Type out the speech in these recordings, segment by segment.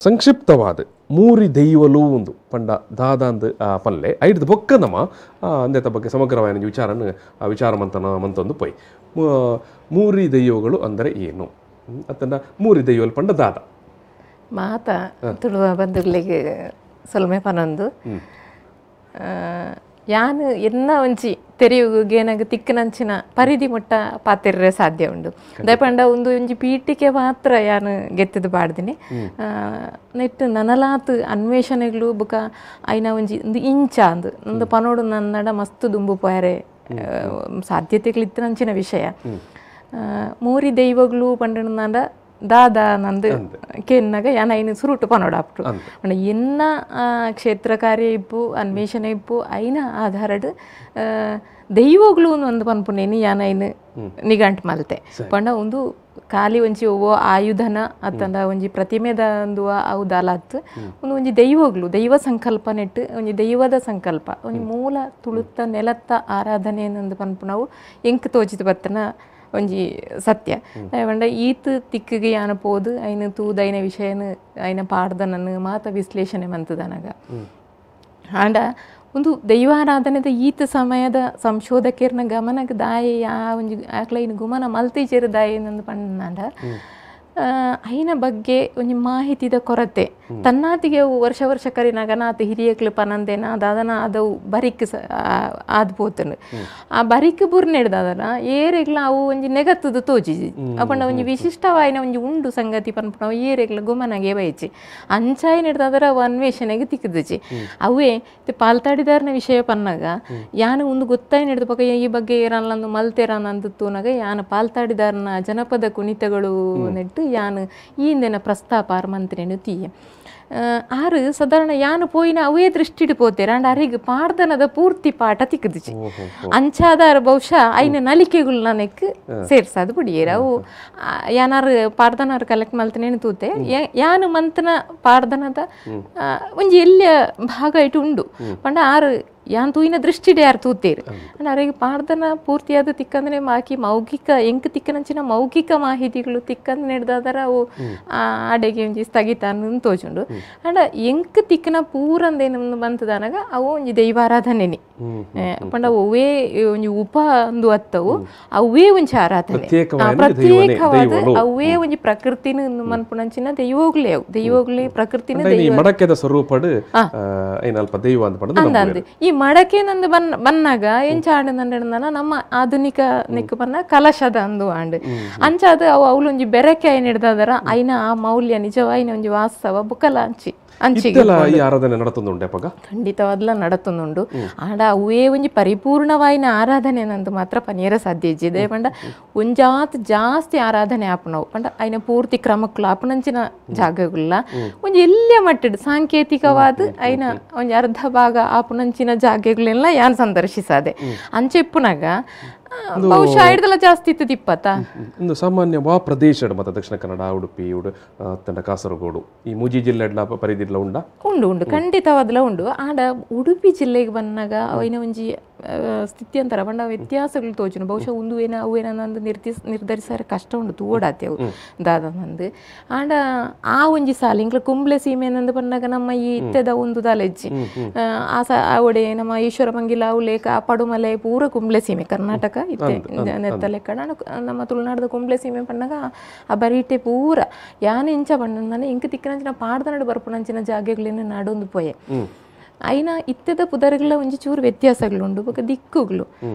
ಸಂಕ್ಷಿಪ್ತವಾದ ಮೂರಿ ದೈವಲು ಒಂದು ಪಂಡ ದಾದಾಂದ್ ಪಲ್ಲೆ ಐಡ್ದು ಬೊಕ್ಕ ನಮ ಅಂದೆತ ಬಗ್ಗೆ ಸಮಗ್ರವಾದ ವಿಚಾರನ ವಿಚಾರ ಮಂತನ ಮಂತೊಂದು ಪೋಯ್ ಮೂರಿ ದೈವಗಳು ಅಂದರೆ ಏನು ಅತ್ತಂಡ ಮೂರಿ ದೈವಲು ಪಂಡ ದಾದ ಮಾತ ತುಳುವ ಬಂಧುಗಳಿಗೆ ಸೊಲ್ಮೆ ಪನೊಂದು ಯಾನು ಎನ್ನ ಒಂಜಿ ತೆರೆಯುಗೇನಾಗ ತಿಕ್ಕನಂಚಿನ ಪರಿಧಿ ಮುಟ್ಟ ಪಾತಿರ್ರೆ ಸಾಧ್ಯ ಉಂಡು ದಯಪಂಡ ಒಂದು ಒಂಜಿ ಪೀಠಿಕೆ ಮಾತ್ರ ಯಾನು ಗೆತ್ತದು ಪಾಡ್ದಿನಿ ನೆಟ್ ನನಲಾತ್ ಅನ್ವೇಷಣೆಗಳು ಬುಕ ಐನ ಒಂಜಿ ಒಂದು ಇಂಚ ಅಂದು ಒಂದು ಪನೋಡು ನನ್ನಡ ಮಸ್ತ್ ದುಂಬು ಪೋಯರೆ ಸಾಧ್ಯತೆಗಳಿತ್ತನಂಚಿನ ವಿಷಯ ಮೂರಿ ದೈವಗಳು ಪಂಡನಂದ ದಾದಾ ನಂದು ಕೆನ್ನಾಗ ಯಾನ ಐನು ಸುರುಟು ಪನೋಡಾಪ್ಟು ಪಂಡ ಎನ್ನ ಕ್ಷೇತ್ರ ಕಾರ್ಯ ಇಪ್ಪು ಅನ್ವೇಷಣೆ ಇಪ್ಪು ಐನ ಆಧಾರಡ್ ದೈವಗಳು ಒಂದು ಪನ್ಪುನೇನಿ ಯಾನ ಐನು ನಿಗಂಟು ಮಲ್ತೆ ಪಂಡ ಒಂದು ಖಾಲಿ ಒಂಜಿ ಓ ಆಯುಧನ ಅತ್ತಂದ ಒಂಜಿ ಪ್ರತಿಮೆದ ಅಂದುವ ಅವು ದಾಲಾತ್ ಒಂದು ಒಂಜಿ ದೈವಗಳು ದೈವ ಸಂಕಲ್ಪ ನೆಟ್ಟು ಒಂಜಿ ದೈವದ ಸಂಕಲ್ಪ ಒಂಜಿ ಮೂಲ ತುಳುತ್ತ ನೆಲತ್ತ ಆರಾಧನೆ ನಂದು ಪನ್ಪುನವು ಎಂಕ್ ತೋಚಿತ ಬತ್ತನ ಒಂಜಿ ಸತ್ಯ ಪಂಡ ಈತ್ ತಿಕ್ಕಿಗೆ ಯಾನ ಪೋದು ಐನ ತೂದು ಐನ ವಿಷಯನ ಐನ ಪಾಡ್ದನನ್ನು ಮಾತ ವಿಶ್ಲೇಷಣೆ ಮಂತದನಗ ಆಂಡ ಒಂದು ದೈವಾರಾಧನೆದ ಈತ ಸಮಯದ ಸಂಶೋಧಕರ್ನ ಗಮನಕ್ಕೆ ದಾಯ ಯಾ ಒಂಜಿ ಆಕ್ಲ ಇನ್ನು ಗುಮನ ಮಲ್ತಿಚೇರು ದಾಯ ನಂದು ಪಂಡ ಐನ ಬಗ್ಗೆ ಒಂಜಿ ಮಾಹಿತಿದ ಕೊರತೆ ತನ್ನಾತಿಗೆ ಅವು ವರ್ಷ ವರ್ಷ ಕರಿನಾಗ ನಾತ ಹಿರಿಯಕ್ಲು ಪನಂದೇನ ದಾದನ ಅದವು ಬರಿಕ್ ಆದ್ ಪೋತನು ಆ ಬರಿಕ್ ಬುರ್ನೆಡ್ದಾದನ ಏರೆಗ್ಲ ಅವು ಒಂಜಿ ನೆಗತ್ತದು ತೋಜಿಜಿ ಅಪಂಡ ಒಂಜಿ ವಿಶಿಷ್ಟವಾಯಿನ ಒಂಜಿ ಉಂಡು ಸಂಗತಿ ಪನ್ಪುನವು ಏರೆಗ್ಲ ಗುಮನಗೆ ಬಯಚಿ ಅಂಚಾಯಿ ನೆಡ್ದಾದರ ಅವು ಅನ್ವೇಷಣೆಗೆ ತಿಕ್ಕದಜಿ ಅವೇ ಪಾಲ್ತಾಡಿದಾರನ ವಿಷಯ ಪನ್ನಾಗ ಯಾನು ಒಂದು ಗೊತ್ತಾಯಿ ನೆಡ್ದು ಪಕ್ಕ ಈ ಬಗ್ಗೆ ಏರಲ್ಲಂದು ಮಲ್ತೇರನಂದು ತೂನಾಗ ಯಾನ ಪಾಲ್ತಾಡಿದಾರನ ಜನಪದ ಕುಣಿತಗಳು ನೆಟ್ಟು ಯಾನು ಈ ಹಿಂದೆನ ಪ್ರಸ್ತಾಪ ಮಂತ್ರಿನು ತೀಯ ಆರು ಸಾಧಾರಣ ಯಾನು ಪೋಯಿನ ಅವೇ ದೃಷ್ಟಿಡು ಪೋತೇರ ಅಂಡ್ ಅರಿಗೆ ಪಾಡ್ದನದ ಪೂರ್ತಿ ಪಾಠ ತಿಕ್ಕದಿಚಿ ಅಂಚಾದಾರ ಬಹುಶಃ ಐನ ನಲಿಕೆಗಳು ನನಕ್ ಸೇರ್ಸಾದು ಬಿಡಿಯೇರ ಅವು ಯಾನಾರು ಪಾಡ್ದನಾರು ಕಲೆಕ್ಟ್ ಮಲ್ತನೇನು ತೂತೆ ಯಾನು ಮಂತನ ಪಾಡ್ದನದ ಒಂಜಿ ಎಲ್ಲಿಯ ಭಾಗ ಇಟ್ಟು ಉಂಡು ಪಂಡ ಆರು ಯಾನ್ ತೂಯಿನ ದೃಷ್ಟಿಡೆ ಯಾರು ತೂತೇರು ಅಂಡ್ ಅರಿಗೆ ಪಾಡ್ದನ ಪೂರ್ತಿಯಾದ ತಿಕ್ಕಂದ್ರೆ ಬಾಕಿ ಮೌಖಿಕ ಎಂಕ್ ತಿಕ್ಕನಂಚಿನ ಮೌಖಿಕ ಮಾಹಿತಿಗಳು ತಿಕ್ಕಂದ್ ನೆಡ್ದಾದರ ಅವು ಅಡೆಗೆ ಒಂಜಿ ಸ್ಥಗಿತ ಅನ್ನೋದು ತೋಚುಂಡು ಅಂಡ ಎಂಕ್ ತಿಕ್ಕನ ಪೂರಂದೇನು ಬಂತದಾನಾಗ ಅವು ಒಂಜಿ ದೈವಾರಾಧನೆನಿ ಪಂಡ ಅವೇ ಒಂಜಿ ಉಪ ಅಂದು ಅತ್ತವು ಅವೇ ಒಂಜಿ ಆರಾಧನೆ ಪ್ರತ್ಯೇಕವಾದ ಅವೇ ಒಂಜಿ ಪ್ರಕೃತಿನ ಮನ್ಪುನಂಚಿನ ದೈವಗಳೇ ಅವು ದೈವಗಳೇ ಪ್ರಕೃತಿನ ಮಡಕೆದ ಸ್ವರೂಪಡು ದೈವ ಅಂತ ಈ ಮಡಕೆ ನಂದು ಬನ್ನಾಗ ಎಂಚಾಂಡು ನಂಡ ನಮ್ಮ ಆಧುನಿಕ ನೆಕ್ಕು ಬನ್ನ ಕಲಶದ ಅಂದು ಆಂಡು ಅಂಚಾದ ಅವು ಅವಳೊಂಜಿ ಬೆರಕೆ ಐನ ಹಿಡ್ದಾದರ ಐನ ಆ ಮೌಲ್ಯ ನಿಜವಾಯಿನ ಒಂಜಿ ವಾಸ್ತವ ಬುಕಲ ಅಂಚಿ ಆರಾಧನೆ ನಡತೊಂದುಂಡು ಖಂಡಿತವಾದ್ಲ ನಡತೊಂದುಂಡು ಆಡ ಅವೇ ಒಂಜಿ ಪರಿಪೂರ್ಣವಾಯಿನ ಆರಾಧನೆ ನಂದು ಮಾತ್ರ ಪನೀರ ಸಾಧ್ಯ ಇಜ್ಜಿದೆ ಪಂಡ ಒಂಜಾತ್ ಜಾಸ್ತಿ ಆರಾಧನೆ ಆಪನವು ಪಂಡ ಐನ ಪೂರ್ತಿ ಕ್ರಮಕ್ಕುಲ ಆಪನಂಚಿನ ಜಾಗಗುಲ್ಲ ಒಂಜಿ ಎಲ್ಲಿಯ ಮಟ್ಟಡ್ ಸಾಂಕೇತಿಕವಾದ ಐನ ಒಂಜಿ ಅರ್ಧ ಭಾಗ ಆಪನಂಚಿನ ಜಾಗಗಳೆಲ್ಲ ಯಾನ್ ಸಂದರ್ಶಿಸಾದೆ ಅಂಚೆ ಇಪ್ಪುನಾಗ ಬಹುಶಃ ಐಡ್ದಲ್ಲ ಜಾಸ್ತಿ ಇತ್ತು ಇಪ್ಪತ್ತ ಒಂದು ಸಾಮಾನ್ಯ ವಾ ಪ್ರದೇಶ ಮತ್ತೆ ದಕ್ಷಿಣ ಕನ್ನಡ ಉಡುಪಿ ತಂಡ ಕಾಸರಗೋಡು ಈ ಮೂಜಿ ಜಿಲ್ಲೆ ಪರಿಧಿಲ್ಲ ಉಂಡ ಉಂಡು ಉಂಡು ಖಂಡಿತವಾದಲ ಉಂಡು ಆಡ ಉಡುಪಿ ಜಿಲ್ಲೆಗೆ ಬಂದಾಗ ಅವಿನ ಒಂಜಿ ಸ್ಥಿತ್ಯಂತರ ಪಂಡ ವ್ಯತ್ಯಾಸಗಳು ತೋಚುನು ಬಹುಶಃ ಒಂದು ಏನ ಅವು ಏನಂದು ನಿರ್ಧರಿಸಾರ ಕಷ್ಟ ಉಂಡು ತೂಡಾತೆ ಅವು ದಾದ ನಂದು ಆಂಡ ಆ ಒಂಜಿ ಸಾಲ ಇಂಕ್ಲ ಕುಂಬ್ಳೆ ಸೀಮೆ ನಂದು ಪನ್ನಾಗ ನಮ್ಮ ಈ ಇತ್ತೆದ ಒಂದು ದಾಲೆಜ್ಜಿ ಆ ಸ ಒಡೆ ನಮ್ಮ ಈಶ್ವರ ಮಂಗಿಲ ಲೇಖ ಪಡುಮಲೆ ಪೂರ ಕುಂಬ್ಳೆ ಸೀಮೆ ಕರ್ನಾಟಕ ಇತ್ತೆ ನೆತ್ತ ಲೆಕ್ಕ ನಮ್ಮ ತುಳುನಾಡದ ಕುಂಬ್ಳೆ ಸೀಮೆ ಪನ್ನಾಗ ಆ ಬರೀಟೆ ಪೂರ ಯಾನ ಇಂಚ ಬಣ್ಣ ನಾನು ಇಂಕ ತಿಕ್ಕನಂಚಿನ ಪಾಡ್ದನಡು ಬರ್ಪುನಂಚಿನ ಜಾಗೆಗಳನ್ನ ನಾಡೊಂದು ಪೋಯೆ ಐನ ಇತ್ತೆದ ಪುದರ್ಗಳ ಒಂಜಿ ಚೂರು ವ್ಯತ್ಯಾಸಗಳುಂಡು ಬೊಕ ದಿಕ್ಕುಗಳು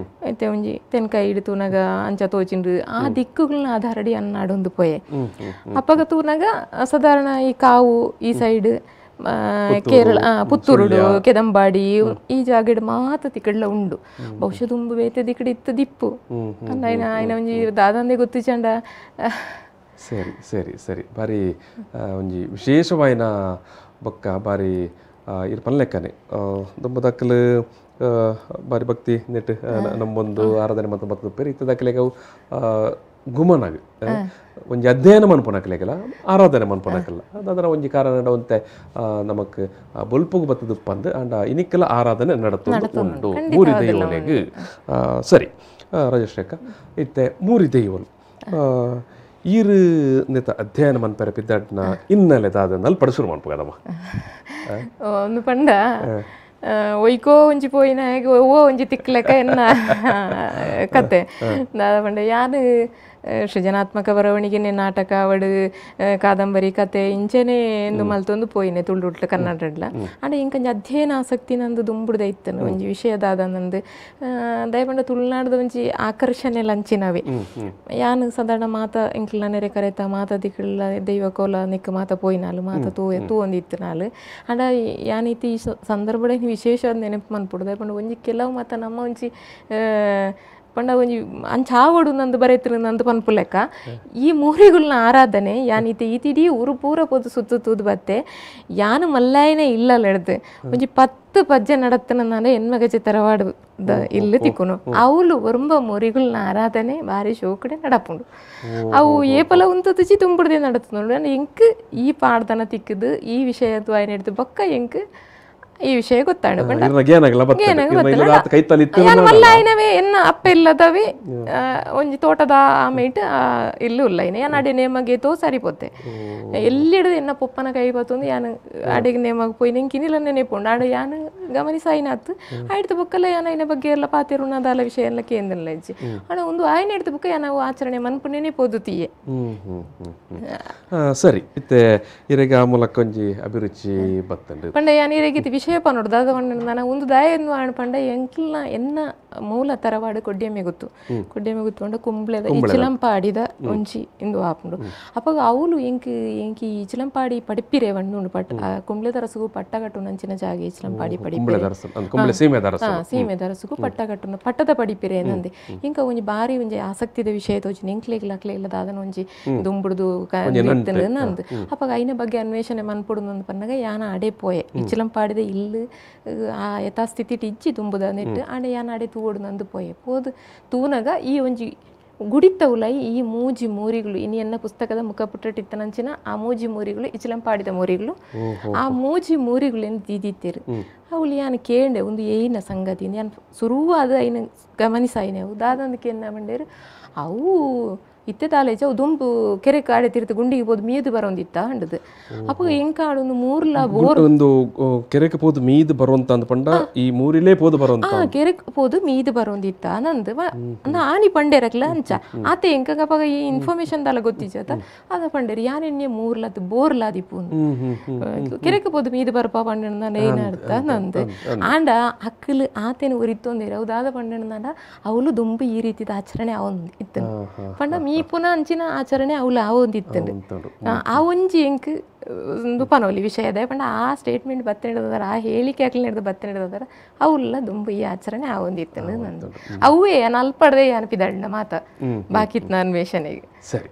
ಐತೆ ಒಂಜಿ ತೆನ್ಕಾಯಿ ಇಡು ತೂನಾಗ ಅಂಚ ತೋಚಿಂಡು ಆ ದಿಕ್ಕುಗಳನ್ನ ಆಧಾರಡಿ ಅನ್ನಾಡೊಂದು ಪೋಯೆ ಅಪ್ಪಗ ತೂನಾಗ ಸಾಧಾರಣ ಈ ಕಾವು ಈ ಸೈಡ್ ಕೇರಳ ಪುತ್ತೂರುಡು ಕೆದಂಬಾಡಿ ಈ ಜಾಗಡ್ ಮಾತ ತಿಕ್ಕಡ್ಲ ಉಂಡು ಬಹುಶಃ ತುಂಬು ಬೇತೆ ದಿಕ್ಕಡ್ ಇತ್ತು ದಿಪ್ಪು ಐನ ಐನ ಒಂಜಿ ದಾದಂದೆ ಗೊತ್ತು ಚಂಡ. ಸರಿ ಸರಿ ಸರಿ ಬಾರಿ ಒಂಜಿ ವಿಶೇಷವಾಯಿನ ಬೊಕ್ಕ ಬಾರಿ ಇರ್ ಪನ್ಲೆಕ್ಕನೆ ದುಂಬು ದಕ್ಕಲು ಬಾರಿ ಭಕ್ತಿ ನೆಟ್ ನಮ್ಮೊಂದು ಆರಾಧನೆ ಮತ್ತು ಮತ್ತು ಪೇರು ಇತ್ತ ದಕ್ಕಲೆಗೆ ಅವು ಗುಮನಾಗ ಒಂಜಿ ಅಧ್ಯಯನ ಮನ್ಪುನಕಲೆಗಲ ಆರಾಧನೆ ಮನ್ಪುನಕಲ್ಲ ಅದರ ಒಂಜಿ ಕಾರಣ ಒಂತೆ ನಮಕ್ ಬೊಲ್ಪುಗು ಬತ್ತದು ಪಂದು ಅಂಡ ಇನಿಕ್ಕೆಲ್ಲ ಆರಾಧನೆ ನಡತೊಂದು ಉಂಡು ಮೂರಿ ದೈವಲೆಗ್. ಸರಿ ರಾಜಶ್ರೇಖ ಇತ್ತೆ ಮೂರಿ ದೈವಲು ಈರು ನೆತ ಅಧ್ಯಯನ ಮನ್ಪರೆ ಪಿದ್ದಾಡ್ನ ಇನ್ನಲೆ ದಾದ ನಲ್ಪಡ ಶುರು ಮನ್ಪುಗದಮ್ಮ ಒಂದು ಪಂಡ ಒಯ್ಕೋ ಒಂಜಿ ಪೋಯಿನ ಹೇಗೆ ಓ ಒಂಜಿ ತಿಕ್ಲೆಕ ಎನ್ನ ಕತೆ ದಾದ ಪಂಡ ಯಾನು ಸೃಜನಾತ್ಮಕ ಬರವಣಿಗೆನೆ ನಾಟಕ ಅವಡು ಕಾದಂಬರಿ ಕತೆ ಇಂಚೆನೆ ಎಂದು ಮಲ್ತೊಂದು ಪೋಯಿನೆ ತುಳುಟ್ಲ ಕನ್ನಡಡ್ಲ ಆಂಡ ಇಂಕೊಂಜಿ ಅಧ್ಯಯನ ಆಸಕ್ತಿ ನಂದು ದುಂಬುಡ್ದ ಇತ್ತನು ಒಂಜಿ ವಿಷಯದಾದ ನಂದು ದಯಪಂಡ ತುಳುನಾಡ್ದ ಒಂಜಿ ಆಕರ್ಷಣೆ ಲಂಚಿನವೇ ಯಾನು ಸಾಧಾರಣ ಮಾತ ಇಂಕ್ಲ ನೆರೆ ಕರೆತ ಮಾತ ದಿಕ್ಕಳ ದೈವ ಕೋಲ ನಿಕ್ಕ ಮಾತ ಪೋಯಿನಾಲು ಮಾತ ತೂವೊಂದಿತ್ತು ನಾಲು ಆಂಡ ಯಾನೀತಿ ಈ ಸಂದರ್ಭದ ವಿಶೇಷವಾದ ನೆನಪು ಮನ್ಪುಡು ದಯಪಂಡ ಒಂಜಿ ಕೆಲವು ಮಾತ ನಮ್ಮ ಒಂಜಿ ಪಂಡ ಒಂಜಿ ಅಂಚಾವಡು ನಂದು ಬರೆತಿರು ನಂದು ಪನ್ಪು ಲೆಕ್ಕ ಈ ಮೂರಿಗುಲ್ನ ಆರಾಧನೆ ಯಾನೀತಿ ಈತಿಡೀ ಊರು ಪೂರ ಪೋದು ಸುತ್ತು ತೂದು ಬತ್ತೆ ಯಾನು ಮಲ್ಲಾಯನೇ ಇಲ್ಲ ಎಡ್ದು ಒಂಜಿ 10 ಪಜ್ಜೆ ನಡತ್ತನ ನಾನು ಎನ್ಮಗಜೆ ತರವಾಡು ಇಲ್ಲಿ ತಿಕ್ಕುನು ಅವಳು ಒರಂಬ ಮುರಿಗುಲ್ನ ಆರಾಧನೆ ಭಾರಿ ಶೋಕಡೆ ನಡಪುಂಡು ಅವು ಏಪಲ ಉಂತುಚಿ ತುಂಬಿಡ್ದೆ ನಡತ್ತು ನೋಡು ಎಂಕ್ ಈ ಪಾಡ್ದನ ತಿಕ್ಕದು ಈ ವಿಷಯದ್ದು ಆಯ್ನ ಹಿಡ್ದು ಬೊಕ್ಕ ಎಂಕ್ ಈ ವಿಷಯ ಗೊತ್ತಾಂಡು ಮಲ್ಲಾಯಿನವೇ ಎನ್ನ ಅಪ್ಪ ಇಲ್ಲದವೇ ಒಂಜಿ ತೋಟದ ಆಮೇಟ್ ಇಲ್ಲು ಉಲ್ಲೈನೆ ಯಾನ್ ಅಡೆ ನೇಮಗೆ ತೋ ಸರಿಪೋತೆ ಎಲ್ಲಿಡ್ದು ಎನ್ನ ಪೊಪ್ಪನ ಕೈ ಬತ್ತೊಂದು ಯಾನ್ ಅಡೆಗೆ ನೇಮಗ್ ಪೋಯಿ ನೆಂಕಿನಿಲ್ಲ ನೆನೆಪುಂಡು ಆಡ ಯಾನ್ ಗಮನಿಸಾಯಿನಾತ್ ಆಯ್ತು ಬೊಕ್ಕಲ್ಲ ಯಾನ್ ಐನ ಬಗ್ಗೆ ಎಲ್ಲ ಪಾತಿರುಣದಾಲ ವಿಷಯ ಎಲ್ಲ ಕೇಂದ್ರ ಇಜ್ಜಿ ಆಡ ಒಂದು ಆಯ್ನ ಹಿಡ್ದು ಬೊಕ್ಕ ಯಾನ್ ಆಚರಣೆ ಮನ್ಪು ನೆನೆಪೋದು ತೀಯೆ. ಸರಿ ಇತ್ತೆ ಇರೆಗೆ ಆ ಮೂಲಕ ಒಂಜಿ ಅಭಿರುಚಿ ಬತ್ತಂಡು ಪಂಡ ಯಾನ್ ಇರೆಗೆ ವಿಷಯ ಪನೋಡು ದಾದ ಪಂಡ ನಾನು ಒಂದು ದಾಯ ಆಣ್ ಪಂಡ ಎಂಕ್ಲ್ನ ಎನ್ನ ಮೂಲ ತರವಾಡು ಕೊಡ್ಯಮ್ಮೆ ಗೊತ್ತು ಕೊಡ್ಯಮ್ಮೆ ಗೊತ್ತು ಪಂಡ ಕುಂಬ್ಳೆದ ಇಚಿಲಂಪಾಡಿದ ಒಂಜಿ ಇಂದು ಆಪುಂಡು ಅಪಗ ಅವಳು ಎಂಕ್ ಎಂಕಿ ಇಚಿಲಂಪಾಡಿ ಪಡಿಪಿರೆ ಉಂಡು ಪಟ್ ಕುಂಬ್ಳೆದ ರಸಗು ಪಟ್ಟಗಟ್ಟು ನಂಚಿನ ಜಾಗ ಇಚಿಲಂಪಾಡಿ ಪಡಿಪಿರೆ ಸೀಮೆದ ರಸಗು ಪಟ್ಟಗಟ್ಟು ಪಟ್ಟದ ಪಡಿಪಿರೆ ನಂದೆ ಇಂಕ ಒಂಜಿ ಬಾರಿ ಒಂಜಿ ಆಸಕ್ತಿದ ವಿಷಯ ತೋಚಿ ಎಂಕ್ಲೆಗ್ಲ ಅಕ್ಲೆಗ್ಲ ದಾದನ ಒಂಜಿ ದುಂಬುಡ್ದು ನಂದು ಅಪಗ ಐನ ಬಗ್ಗೆ ಅನ್ವೇಷಣೆ ಮನ್ಪುಡು ನಂದು ಪನ್ನಗ ಯಾನ ಅಡೆ ಪೋಯೆ ಇಚಿಲಂಪಾಡಿದ ಇಲ್ಲು ಆ ಯಥಾಸ್ಥಿತಿ ಇಜ್ಜಿ ತುಂಬುದ ನೆಟ್ಟು ಆಂಡ ಯಾನ್ ಅಡೆ ತೂವೊಡು ನಂದು ಪೋಯೆ ಪೋದು ತೂನಗ ಈ ಒಂಜಿ ಗುಡಿತ ಉಲೈ ಈ ಮೂಜಿ ಮೂರಿಗಳು ಇನಿ ಎನ್ನ ಪುಸ್ತಕದ ಮುಖಪುಟಟಿತ್ತನಂಚಿನ ಆ ಮೂಜಿ ಮೂರಿಗಳು ಇಚಿಲಂಪಾಡಿದ ಮೂರಿಗಳು ಆ ಮೂಜಿ ಮೂರಿಗಳು ಏನು ದೀದಿತ್ತೇರು ಅವಳು ಯಾನ್ ಕೇಂಡೆ ಒಂದು ಏನ ಸಂಗತಿ ಯಾನ್ ಸುರುವಾದ ಐನ ಗಮನಿಸಾಯಿನೆ ಅವು ದಾದಂದು ಕೇಂದ್ರ ಬಂಡೇರು ಅವು ಇತ್ತೆ ತಾಲೇಜ ಅವು ದುಂಬು ಕೆರೆ ಕಾಡೆ ತಿರ್ತು ಗುಂಡಿಗೆ ಪೋದು ಮೀದು ಬರೋಂದಿತ್ತ ಅಂಡದು ಅಪ್ಪ ಎಂಕಾಡು ಮೂರ್ಲ ಬೋರ್ ಒಂದು ಕೆರೆಗೆ ಪೋದು ಮೀದು ಬರುವಂತ ಅಂದ ಪಂಡ ಈ ಮೂರಿಲೇ ಪೋದು ಬರುವಂತ ಕೆರೆಗೆ ಪೋದು ಮೀದು ಬರೋಂದಿತ್ತ ನಂದು ಆನಿ ಪಂಡೇರಕ್ಲ ಅಂಚ ಆತೆ ಎಂಕಗಪ್ಪ ಈ ಇನ್ಫಾರ್ಮೇಶನ್ ದಾಲ ಗೊತ್ತಿಜ್ಜಾತ ಅದ ಪಂಡೇರು ಯಾನೆನ್ನೆ ಮೂರ್ಲದ್ದು ಬೋರ್ಲಾದಿಪ್ಪು ಕೆರೆಗೆ ಪೋದು ಮೀದು ಬರಪ ಪಂಡ ಏನಾಡ್ತ ನಂದು ಆಂಡ ಅಕ್ಕಲು ಆತೇನು ಉರಿತ್ತೊಂದಿರ ಅವು ಪಂಡಣ್ಣ ಅವಳು ದುಂಬು ಈ ರೀತಿದ ಆಚರಣೆ ಅವನ್ ಇತ್ತು ಪಂಡ ಮೀ ಪುನಃ ಅಂಚಿನ ಆಚರಣೆ ಅವಳು ಆವೊಂದಿತ್ತಂಡು ಆ ಒಂಜಿ ಎಂಕ್ ಒಂದು ಪನೋಲಿ ವಿಷಯದ ಪಂಡ ಆ ಸ್ಟೇಟ್ಮೆಂಟ್ ಬತ್ತ ಹಿಡಿದಾರ ಆ ಹೇಳಿಕೆ ಹಾಕಲಿ ಹಿಡಿದು ಬತ್ತ ಹಿಡಿದಾರ ಅವುಲ್ಲ ದುಂಬು ಈ ಆಚರಣೆ ಆವೊಂದಿತ್ತಂಡು ನಂದು ಅವೇ ನಾನು ಅಲ್ಪಡ್ದೆ ಅನ್ಪಿದಣ್ಣ ಮಾತ ಬಾಕಿತ್ ನಾನು ಅನ್ವೇಷಣೆಗೆ. ಸರಿ.